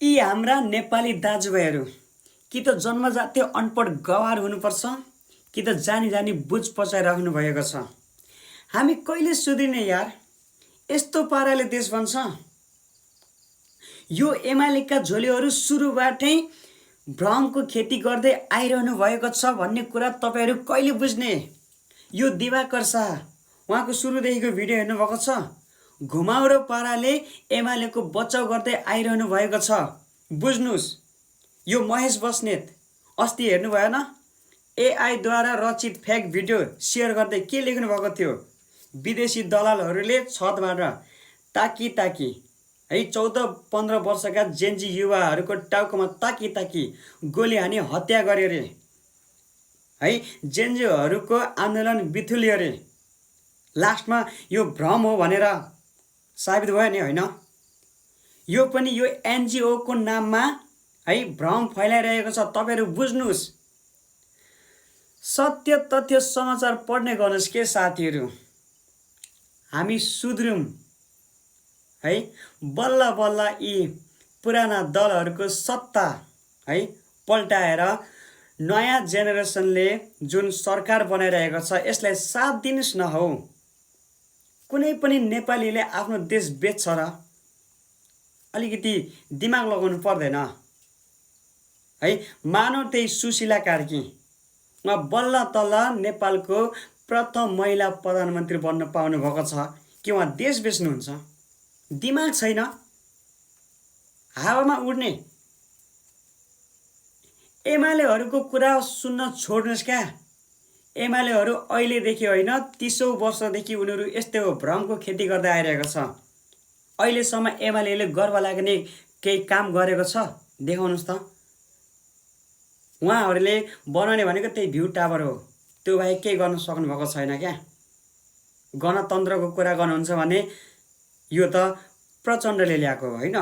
यी हाम्रा नेपाली दाजुभाइहरू कि त जन्मजातीय अनपढ गवार हुनुपर्छ कि त जानी जानी बुझ पचाइराख्नु भएको छ। हामी कहिले सुध्रिने यार? यस्तो पाराले देश बन्छ? यो एमालेका झोलीहरू सुरुबाटै भ्रमको खेती गर्दै आइरहनु भएको छ भन्ने कुरा तपाईहरू कहिले बुझ्ने? यो दिवाकर शाह उहाँको सुरुदेखिको भिडियो हेर्नुभएको छ। घुमाउरो पाराले एमालेको बचाउ गर्दै आइरहनु भएको छ। बुझ्नुस्, यो महेश बस्नेत अस्ति हेर्नु भएन? एआईद्वारा रचित फेक भिडियो सेयर गर्दै के लेख्नु भएको थियो? विदेशी दलालहरूले छतबाट ताकी ताकी है 14-15 वर्षका जेन्जी युवाहरूको टाउकोमा ताकी ताकी गोली हानी हत्या गरे रे है। जेन्जीहरूको आन्दोलन बिथुल्यो रे। लास्टमा यो भ्रम हो भनेर साबित भयो नि, होइन? यो पनि यो एनजिओको नाममा है भ्रम फैलाइरहेको छ। तपाईहरू बुझ्नुस्, सत्य तथ्य समाचार पढ्ने गर्नुहोस् के साथीहरू। हामी सुध्रौँ है। बल्ल बल्ल यी पुराना दलहरूको सत्ता है पल्टाएर नयाँ जेनेरेसनले जुन सरकार बनाइरहेको छ यसलाई साथ दिनुस् न हौ। कुनै पनि नेपालीले आफ्नो देश बेच्छ र? अलिकति दिमाग लगाउनु पर्दैन है? मानव त्यही सुशीला कार्की, उहाँ बल्ल तल्ल नेपालको प्रथम महिला प्रधानमन्त्री बन्न पाउनु भएको छ कि उहाँ देश बेच्नुहुन्छ? दिमाग छैन, हावामा उड्ने। एमालेहरूको कुरा सुन्न छोड्नुहोस् क्या। एमालेहरू अहिलेदेखि होइन 30औं वर्षदेखि उनीहरू यस्तै हो भ्रमको खेती गर्दै आइरहेको छ। अहिलेसम्म एमालेले गर्व लाग्ने केही काम गरेको छ? देखाउनुहोस् त। उहाँहरूले बनाउने भनेको त्यही भ्यू टावर हो, त्यो बाहेक केही गर्न सक्नु भएको छैन क्या। गणतन्त्रको कुरा गर्नुहुन्छ भने यो त प्रचण्डले ल्याएको होइन?